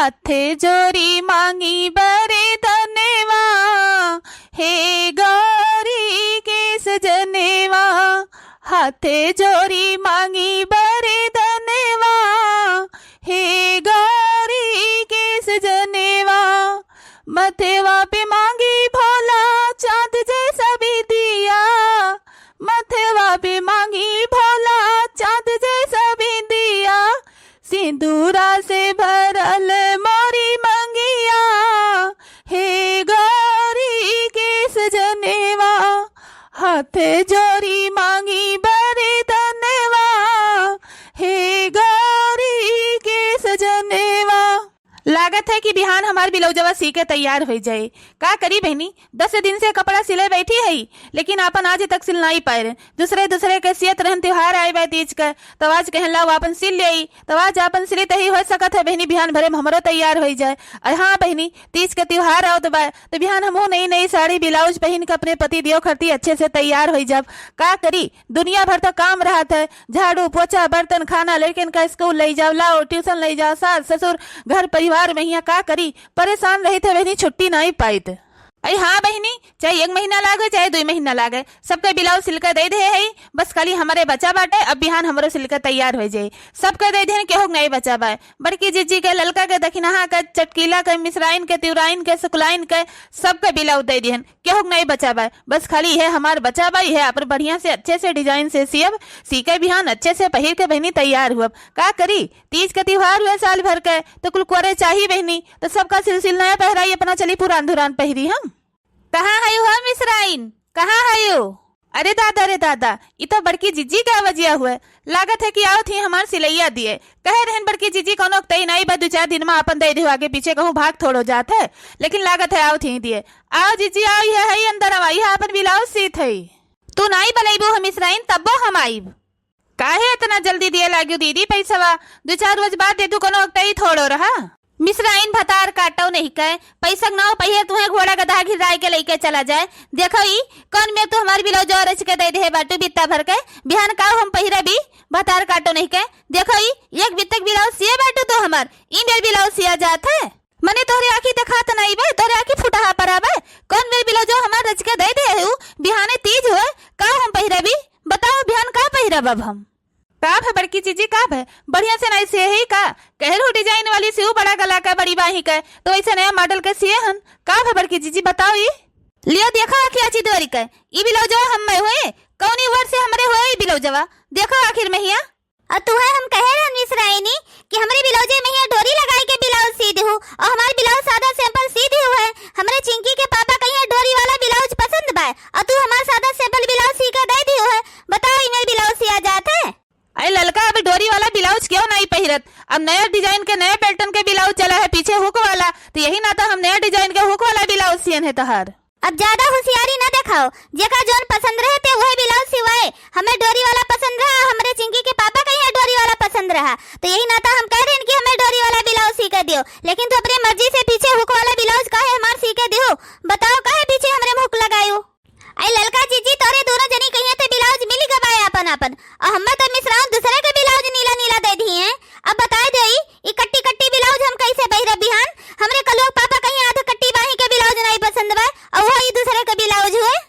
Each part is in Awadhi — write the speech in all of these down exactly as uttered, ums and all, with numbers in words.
हाथे जोरी मांगी बरदनवा, हे गौरी के सजनवा। हाथे जोरी मांगी बरदनवा, हे गौरी के सजनवा। मथवा पे मांगी भोला चांद जैसा बिंदिया, मथवा पे मांगी भोला चांद जैसा बिंदिया। सिंदूरा से भरल मोरी मंगिया, हे गौरी के सजनवा। हाथे जोरी मांगी बरदनवा, हे गौरी के सजनवा। लागत है कि बिहान हमार बिलौजवा सी के तैयार होइ जाए। का करी बहिनी, दस दिन से कपड़ा सिले बैठी हई, लेकिन आपन आज तक सिल नाई पाए रहे। दूसरे दूसरे के सियत रहन, त्योहार आए बा तीज के, तब आज कहन लाओ आपन सिल लेई, तब आज आपन सिली तही हो सकत है बहिनी, बिहान भरे में हमरो तैयार होइ जाए। अरे हाँ बहिनी, तीज के त्योहार आवत बा, तो बिहान हमहू नई नई साड़ी ब्लाउज पहिन के अपने पति देव खरती अच्छे से तैयार होइ जाब। का करी, दुनिया भर तो काम रहत है, झाड़ू, पोछा, बर्तन, खाना, लड़कन का स्कूल लई जाओ, लाओ, ट्यूशन लई जाओ, सास, ससुर, घर परिवार में हियाँ का करी, परेशान रहित है बहिनी, छुट्टी नाई पाइत। अरे हाँ बहिनी, चाहे एक महीना लागे, चाहे दुई महीना लागे, सबके ब्लाउज सिल के दे दे है, बस खाली हमरे बचा बाटे, अब बिहान हमरो सिल के तैयार होइ जाई। सबके दे देहन, केहू के नाई बचा बा। बड़की जिज्जी के, ललका के, दखिनहा के, चटकीला के, मिसराइन के, तिउराइन के, सुकलाइन के, सबके ब्लाउज दे देहन। केहू के नाई बचा बा, बस खाली इहे हमार बचा बा, इहे अपन बढ़िया से, अच्छे से डिजाइन से सियब, सी के बिहान अच्छे से पहिर के बहिनी तैयार हुअब। का करी, तीज के त्योहार हुए साल भर के, तो कुल कोरे चाही बहिनी, तो सबका सिलसिल नया पहराई अपना चली पुरान धुरान पहिरी हम। कहाँ हयू हो मिसराइन, कहाँ हयू? अरे दादा, अरे दादा, ई तो बड़की जिज्जी के आवाजिया हुए। लागत है कि आवत ही हमार सिलैया दिए। कहे रहन बड़की जिज्जी कौनो तई नाई बा, दू चार दिन में आपन दे दियो, आगे पीछे कहूँ भाग थोड़ो जात है, लेकिन लागत है आवत ही दिए। आओ जिज्जी आओ, यह है अंदर आवा, यह आपन ब्लाउज सीत है। तू नाई बलैबू हम इसराइन तब्बो हम आइब। काहे इतना जल्दी दिए लाग्यू दीदी पैसवा? दू चार रोज बाद दे दू, कौनो तई थोड़ो रहा। मिसराइन भतार काटो नहीं कहे, पैसा के नाव पहिए तुहे घोड़ा गधा घिराए के लेके चला जाए। देखो ई, कौन में तू हमार ब्लाउज और रच के दे दे बाटू बित्ता भर के, बिहान का हम पहिरबी? भतार काटो नहीं कहे, देखो ई, एक बित्तक ब्लाउज सिए बाटू तो हमार, ई मेर ब्लाउज सिया जात है। मने तोहरे आँखी देखात नाई बे, तोहरे आँखी फुटहा परा बे, कौन मेर ब्लाउज हमार रच के दे दे है, बिहाने तीज होए, का हम पहिरबी? बताओ बिहान का पहिरब अब हम? का भे बड़की जीजी, का भे? बढ़िया से नाई सिए ही का? कहल हो डिजाइन वाली सिउ बड़ा गला का बड़ी बाही का, तो वैसे नया मॉडल के सिए हन। का भे बड़की जीजी, बताओ ई? लियो देखो आखिया चिदवरी का, ई ब्लाउजवा हम में होए, कौनी वर्ष से हमरे होए ई ब्लाउजवा? देखो आखिर में हिया। और तुहे हम कहे रहन मिसराइनी कि हमरे ब्लाउजे में हिया डोरी लगाई के ब्लाउज सी दिहु, और हमार ब्लाउज सादा सिंपल सी दिहु है। हमरे चिंकी के पापा कहिए डोरी वाला ब्लाउज पसंद बा, और तू हमार सादा सिंपल ब्लाउज सी के दे दिहु है। बताओ ई मेर ब्लाउज सिया जात है? अरे ललका, अब डोरी वाला ब्लाउज क्यों नाई पहिरत? अब नया डिजाइन के, नया पैटर्न के ब्लाउज चला है पीछे हुक वाला, तो यही नाता हम नया डिजाइन के हुक वाला ब्लाउज सियन है तहार। अब ज्यादा होशियारी न देखाओ, जेका जौन पसंद रहे ते वही ब्लाउज सिवाए। हमें डोरी वाला पसंद रहा, हमरे चिंकी के पापा कहिए डोरी वाला पसंद रहा, तो यही नाता हम कह रहे हैं कि हमें डोरी वाला ब्लाउज सी के दियो, लेकिन तू अपने मर्जी से पीछे हुक वाला ब्लाउज काहे हमार सी के दियो? बताओ काहे पीछे हमरे में हुक लगायो? आई ललका जीजी, तोरे दोनों जनी कहिए ते ब्लाउज मिल गए बाए आपन आपन, और हमें तो मिसराउन दूसरे के ब्लाउज नीला नीला दे दिए हैं। अब बताए दे ई, ई कट्टी कट्टी ब्लाउज हम कैसे पहिरब बिहान? हमरे कलुआ के पापा कहिए आध कट्टी बाही के ब्लाउज नाई पसंद बा, और वो ई दूसरे के ब्लाउज हुए।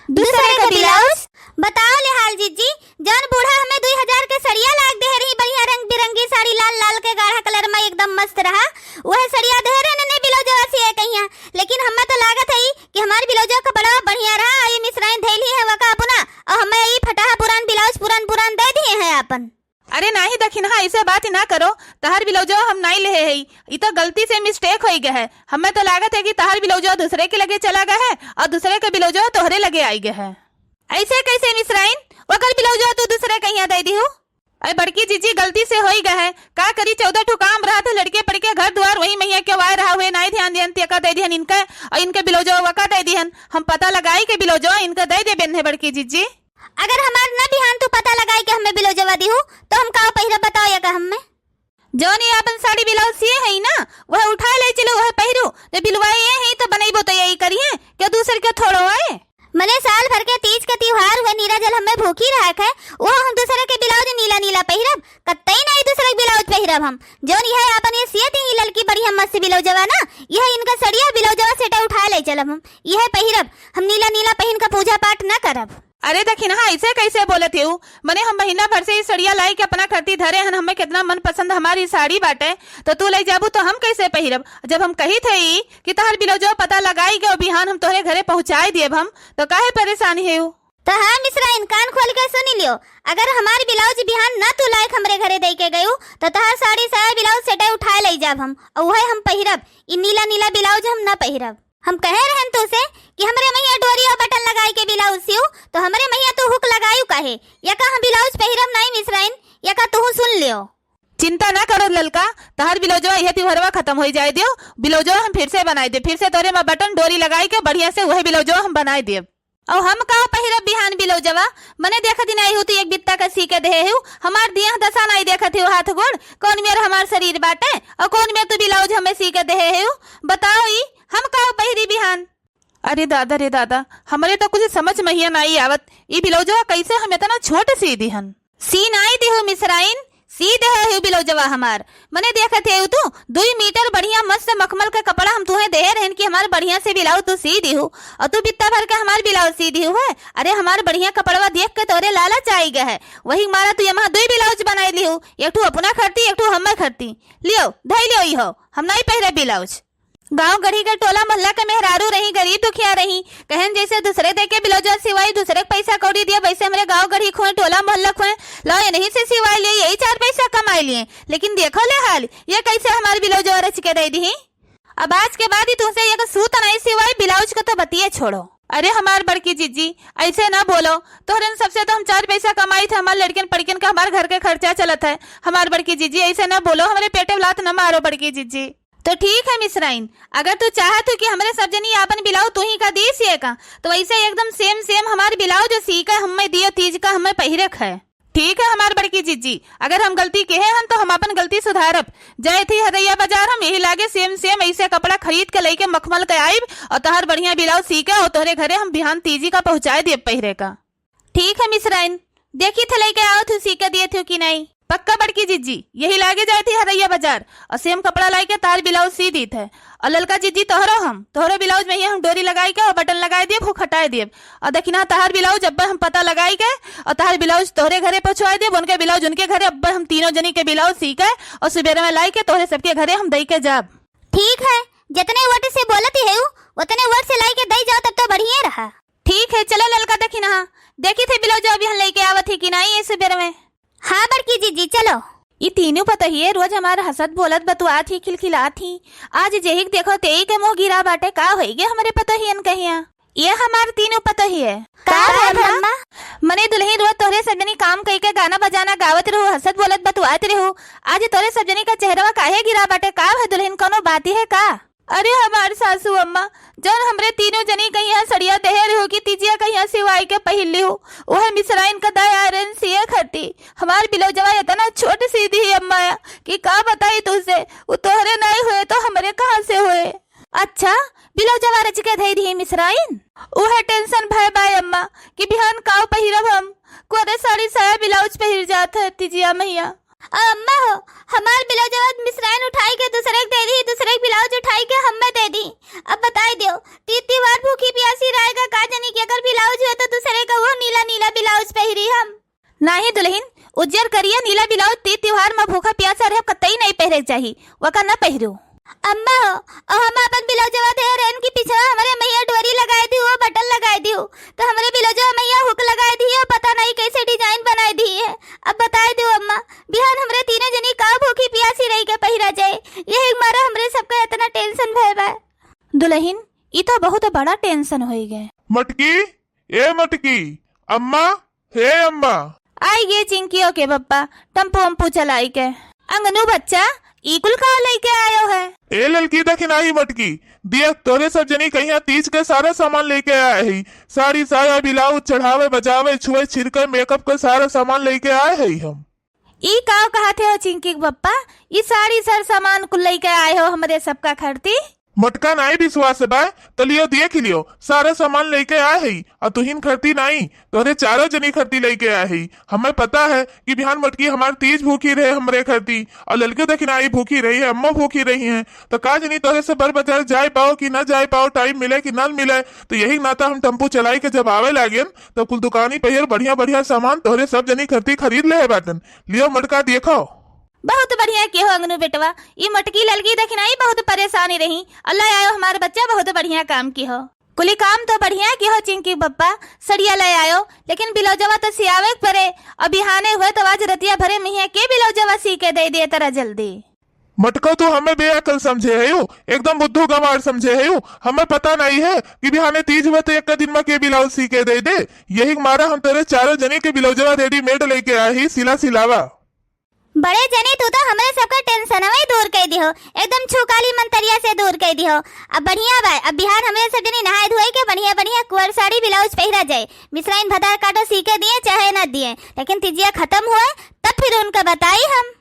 दूसरे के ब्लाउज? बताओ ले हाल जीजी, जौन बूढ़ा हमें दुई हजार के सड़िया लाग दे रही, बढ़िया रंग बिरंगी साड़ी, लाल लाल के गाढ़ा कलर में एकदम मस्त रहा, वह सड़िया दे रहे ने ब्लाउजवा सिए कहिया, लेकिन हमें तो लागत है कि हमार ब्लाउजवा का बड़ा बढ़िया रहा, ये मिसराइन धैली है वका अपना, और हमें ई फटाहा पुरान ब्लाउज पुरान पुरान दे दिए हैं आपन। अरे नाही दखिनहा, ऐसे बात ना करो, तहार ब्लाउजवा हम नाई लेहे हई, ई तो गलती से मिस्टेक होई गए है। हमें तो लागत है कि तहार ब्लाउजवा दूसरे के लगे चला गए है और दूसरे के ब्लाउजवा तोहरे लगे आई गए है। ऐसे कैसे मिसराइन, ओकर ब्लाउजवा तू दूसरे कहिया दे दिहू? अरे बड़की जीजी, गलती से होई गए है, का करी, चौदह ठो काम रहत है, लड़के पड़ के घर द्वार वही महिया के वाय रहा हुए, नाई ध्यान दिहन, तेका दे दिहन इनका, और इनके ब्लाउजवा वका दे दिहन। हम पता लगाई के ब्लाउजवा इनका दे दे बेन है बड़की जीजी। अगर हमार न बिहान तू पता लगाई के हमें ब्लाउजवा दिहू, तो हम का पहिरब बताओ या का हमें? जौन ये आपन साड़ी ब्लाउज सिए है ना, वह उठा ले चलो, वह पहिरू। जब बिलवाए ये है तो बनैबो तो यही करिए, क्या दूसर के थोड़ो आए? मने साल भर के तीज के तिउहार हुए, नीरा जल हम्मे भूखी रहक है, उहो हम दुसरे के बिलाउज नीला नीला पहिरब? कत्तई नाई दुसरे के बिलाउज पहिरब हम। जौन इहे आपन ये सियत ही ललकी बढ़िया मस्त बिलाउजवा ना, इहे इनका सड़िया बिलाउजवा सेटे उठाए लइ चलब हम, इहे पहिरब हम। नीला नीला पहिन के पूजा पाठ न करब। अरे दखिनहा, अइसे कइसे बोलत हेउ? मने हम महीना भर से ई सड़िया लाइके अपना खरती धरे हन, हम्मे केतना मनपसंद हमार ई साड़ी बाटे, त तू लइ जाबू त हम कइसे पहिरब? जब हम कहित हई कि तहर बिलाउजवा पता लगाइके बिहान हम तोहरे घरे पहुँचाइ दियब हम, त काहे परेसान हेउ? त हाँ मिसराइन, कान खोल के सुनि लियो, अगर हमार बिलाउज बिहान न तू लाइके हमरे घरे दइके गयू, त तहर साड़ी साया बिलाउज सेटे उठाए लइ जाब हम, अउ उहे हम पहिरब। ई नीला नीला बिलाउज हम न पहिरब। हम कहे रहन तू से कि हमरे महिया डोरी अउ बटन लगाइके बिलाउज सियू, त हमरे महिया तू हुक लगायू काहे? यका हम बिलाउज पहिरब नाई मिसराइन, यका तुहू सुन लियो। चिंता ना करो ललका, तहर बिलाउजवा इहे तिउहरवा खतम होइ जाए दियो, बिलाउजवा हम फिर से बनाइ देब, फिर से तोरे मा बटन डोरी लगाइके बढ़िया से उहे बिलाउजवा हम बनाइ देब। अउ हम काउ पहिरब बिहान बिलाउजवा? मने देखत ही नाई हू तू एक बित्ता का सीके देहे हू, हमार दियह दसा नाई देखत हू हाथ गोड़, कौन मेर हमार सरीर बाटे, अउ कौन मेर तू बिलाउज हम्मे सीके देहे हू? बताओ ई, हम काउ पहिरी बिहान? अरे दादा रे दादा, हमरे त कुछ समझ महिया नाई आवत, ई बिलाउजवा कइसे हम एतना छोट सी दिहन? सी नाई दिहू मिसराइन, सी देहे हू बिलाउजवा हमार। मने देखत हेउ तू, दुई मीटर बढ़िया मस्त मखमल के कपड़ा हम तुहे देहे रहन कि हमार बढ़िया से बिलाउज तू सी दिहू, अउ तू बित्ता भर के हमार बिलाउज सी दिहू है। अरे हमार बढ़िया कपड़वा देखके तोरे लालच आइ गए है, वही मारा तू यमहा दुई बिलाउज बनाइ लिहू, एक ठू अपना खरती, एक ठू हम्मे खरती। लियो, धइ लियो इहो, हम नाई पहिरे बिलाउज। गाँव गढ़ी के टोला मोहल्ला के मेहरारू रही, गरीब दुखिया रही, कहन जइसे दुसरे देके बिलाउजवा सिवाई, दुसरे के पइसा कौड़ी दिया, वइसे हमरे गाँव गढ़ी खोए, टोला मोहल्ला खोए, लाओ इनही से सिवाई लिए, यही चार पइसा कमाइ लिए। लेकिन देखो ले हाल, ये कइसे हमार बिलाउजवा रचिके दइ दिही? अब आज के बाद ही तुहसे एक सूत नाई सिवाई, बिलाउज का तो बतिये छोड़ो। अरे हमार बड़की जिज्जी, अइसे ना बोलो, तोहरे सबसे तो हम चार पइसा कमाइत है, हमार लड़कियन पड़कियन का, हमार घर के खर्चा चलत है। हमार बड़की जिज्जी, अइसे ना बोलो, हमरे पेटे लात न मारो बड़की जिज्जी। तो ठीक है मिसराइन, अगर तू चाहत हो कि हमरे सब जनी आपन बिलाउज तुही का दी सिए का, तो वइसे एकदम same same हमार बिलाउज जो सीका हम्मे दियो तीज का हम्मे पहिरक है। ठीक है हमार बड़की जिज्जी, अगर हम गलती किहे हन तो हम आपन गलती सुधारब। जाइत ही हरैया बाजार हम यही लागे same same अइसे कपड़ा खरीद के लइके मखमल के आइब अउ तहार बढ़िया बिलाउज सीके अउ तोहरे घरे हम बिहान तीजी का पहुँचाए दियब पहिरे का। ठीक है मिसराइन, देखी थे लइके आवत हूँ, सी के दिए थे कि नहीं। पक्का बड़की जिज्जी, यही लागे जाए थे हरैया बाजार अउ same कपड़ा लाइके तार बिलाउज सी दीत है। अउ ललका जिज्जी तोहरो हम, तोहरो बिलाउज में ही हम डोरी लगाइके अउ बटन लगाइ दियब, हुक हटाइ दियब। अउ दखिनहा तहार बिलाउज अब्बे हम पता लगाइके अउ तहार बिलाउज तोहरे घरे पहुँचवाइ दियब, उनके बिलाउज उनके घरे, अब्बे हम तीनों जनी के बिलाउज सीके अउ सुबेरे में लाइके तोहरे सबके घरे हम दइके जाब। ठीक है, जितने वट से बोलती है उ, उतने वट से लाइके दइ जाओ तब तो बढ़िया रहा। ठीक है, चलो ललका दखिनहा, देखी थे बिलाउज अभी हम लइके आवत ही कि नाई ऐसे बेर में। हाँ बड़की जिज्जी, चलो। ई तीनों पतोहिए रोज हमार हंसत बोलत बतुआत ही, खिलखिलात ही। आज जेहिक देखो तेही के मुँह गिरा बाटे, का होइगे हमरे पतोहियन कहिया? ये हमार तीनों पतोहिए। का का भइल भइल अम्मा? अम्मा? मने दुलहिन रोज तोहरे सब जनी काम कइके गाना बजाना गावत रहू, हंसत बोलत बतुआत रहू। आज तोहरे सब जनी का चेहरवा काहे गिरा बाटे? का भइल दुलहिन, कौनो बात है का? अरे हमार सासू अम्मा, जौन हमरे तीनों जनी कहिया सड़िया देहे रहू कि तीजिया कहिया सिवाई के पहिर लिहू, उहे मिसराइन का दया रहन सिए खरती। हमार बिलौजवा एतना छोट सी दिही अम्मा कि का बताई तुसे, उ तोहरे नाई होए तो हमरे कहाँ से होए? अच्छा, बिलौजवा रचिके धई दिही मिसराइन? उहे tension भय बाय अम्मा कि बिहान काव पहिरब हम। कोरे साड़ी साया बिलाउज पहिर जात है तीजिया मैया। अम्मा हो, हमार बिलौजवा मिसराइन उठाई के दूसरे के दे दी, दूसरे के बिलाउज उठाई के हम्मे दे दी। अब बताई दियो, तीज तिवार भूखी पियासी रहेगा का जनी कि अगर बिलाउज हुए तो दूसरे का वो नीला नीला बिलाउज पहिरी हम। नाही दुलहिन, उज्जर करिया नीला बिलाउज तीज तिवार में भूखा पियासा रहे कतई नहीं पहिरे के चाही, वका न पहिरो। अम्मा हो, अउ हम अपन बिलौजवा दे रहन कि पिछवा हमरे मैया डोरी लगाए दी, वो बटन लगाए दी, तो हमरे बिलौजवा मैया हुक लगाए दी, वो पता नहीं कैसे design बनाए दी है। अब बताए दो अम्मा, बिहान हमरे तीनों जनी का भूखी पियासी रही के पहिरा जाए, यही मारा हमरे सबका इतना tension भय बा। दुलहिन, ई तो बहुत बड़ा tension होई गए। मटकी, ए मटकी, अम्मा, हे अम्मा। आई गे चिंकियो के बप्पा, टम्पू अम्पू चलाई के। अंगनू बच्चा, ई कुल का लइके आयो है? ए ललकी दखिनही मटकी, दिया तोरे सब जनी कहिया तीज के सारा सामान लइके आए हई। साड़ी, साया, बिलाउज, चढ़ावे, बजावे, छुए, छिड़के, makeup के सारा सामान लइके आए हई हम। ई का कहत हो चिंकी के बप्पा? ई साड़ी सर सामान कुल लइके आए हो हमरे सबका खरती? मोटका नाई विश्वास बा, तो लियो, देख लियो, सारा सामान लेके आए हई, और तुहिन खरती नाई, तोहरे चारों जनी खरती लेके आए हई। हमें पता है कि बिहान मोटकी हमार तीज भूखी रहे हमरे खरती, और ललके दखिनाई भूखी रही है, अम्मो भूखी रही हैं। तो का जनी तोहरे से बड़ बाजार जाए पाओ कि ना जाए पाओ, टाइम मिले कि ना मिले। तो यही नाता हम टेम्पू चलाई के जब आवे लागेन, तो कुल दुकानी पहिर बढ़िया बढ़िया सामान तोहरे सब जनी खरती खरीद ले बाटन। लियो मोटका, देखो। बहुत बढ़िया किहो अंगनू बेटवा, ई मोटकी ललकी दखिनाई बहुत परेशानी रही, और ले आयो हमार बच्चा, बहुत बढ़िया काम किहो। कुली काम तो बढ़िया किहो चिंकी बप्पा, सड़िया ले आयो, लेकिन बिलौजवा तो सियावे के परे। अब बिहाने हुए तो आज रतिया भरे मिहिया के बिलौजवा सी के दे दे तरा जल्दी। मोटको, तू हमें बेअकल समझे है यू, एकदम बुद्धू गंवार समझे है यू। हमें पता नहीं है कि बिहाने तीज हुए तो एक दिन में के ब्लाउज सी के दे दे। यही मारा हम तेरे चारों जने के ब्लाउजवा रेडीमेड लेके आए ही, सिला सिलावा। बड़े जने, तू तो हमरे सबका टेंशनवे दूर कर दिहो, एकदम छुकाली मंतरिया से दूर कर दिहो। अब बढ़िया बा, अब बिहान हमरे सब जनी नहाए धोए के बढ़िया बढ़िया कुंवर साड़ी ब्लाउज पहिरा जाए, मिसराइन भतार काटो सी के दिए चाहे ना दिए, लेकिन तिजिया खत्म होए तब फिर उनका बताई हम।